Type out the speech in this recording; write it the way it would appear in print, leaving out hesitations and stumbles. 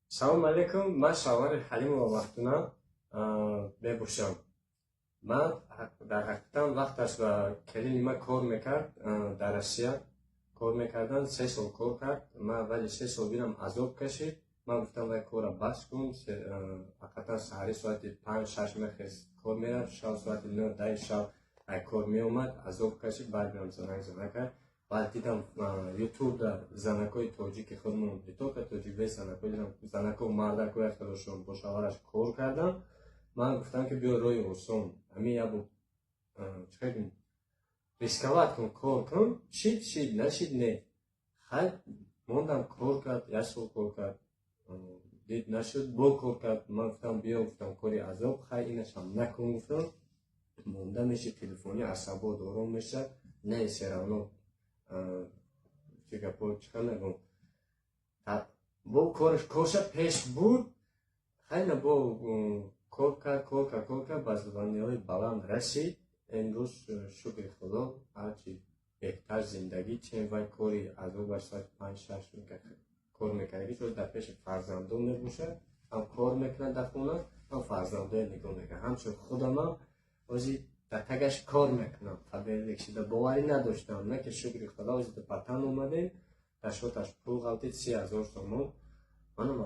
Салом алейкум, ман шавҳари Ҳалимова Мафтуна мебошам. Ман дар ҳақиқатан вақташ ба келини ман кор мекард, дар Россия кор мекардан, 3 сол кор кард. Ман аввали 3 сол бинам, азоб кашид. Ман гуфтам: «Вай корра бас кун». Ҳақиқатан саҳари соати 5-6 мехест, кор мерафт, шаб соати 9-10 шаб ай кор меомад, азоб кашид. Баъд бинам, занак занак кард. Баъд дидам, Ютубда занакҳои тоҷики худмон, не только тоҷик, ве занакҳо дидам, занако, мардако яхелошон бо шавҳараш кор кардан. Ман гуфтам, ки биё, роҳи осон ҳамин, ябо чӣ рисковать кун, кор кун, шид шид, нашид не. Хай, мондам, кор кард, як сол кор кард, дид, нашуд, бо кор кард. Ман гуфтам: «Биё», гуфтам, «кори азоб, хай, инашам накун», гуфтам, «монда меши, телефони асабот ором мешавад». Не, всё равно чӣ гапо, чӣ нагум, бо корша пеш буд. Хайна, бо кор кард, кор кард, кор кард, ба звания ҳои баланд расид. Имрӯз, шукри Худо, ҳарчи беҳтар зиндагӣ, чем вай кори азобаш, соати 5-6 кор мекард. Ки дар пеши фарзандон мебошад, ҳам кор мекунад дар хона, ҳам фарзандоя нигоҳ мекунад. Ҳамчун худамам ҳозир дар тагаш кор мекунам. Фаберлик шида боварӣ надоштам, на ки, шукри Худо, ҳозир ба тан омадем, дар шоташ пул ғалтид, 30 000 сомон. Манам.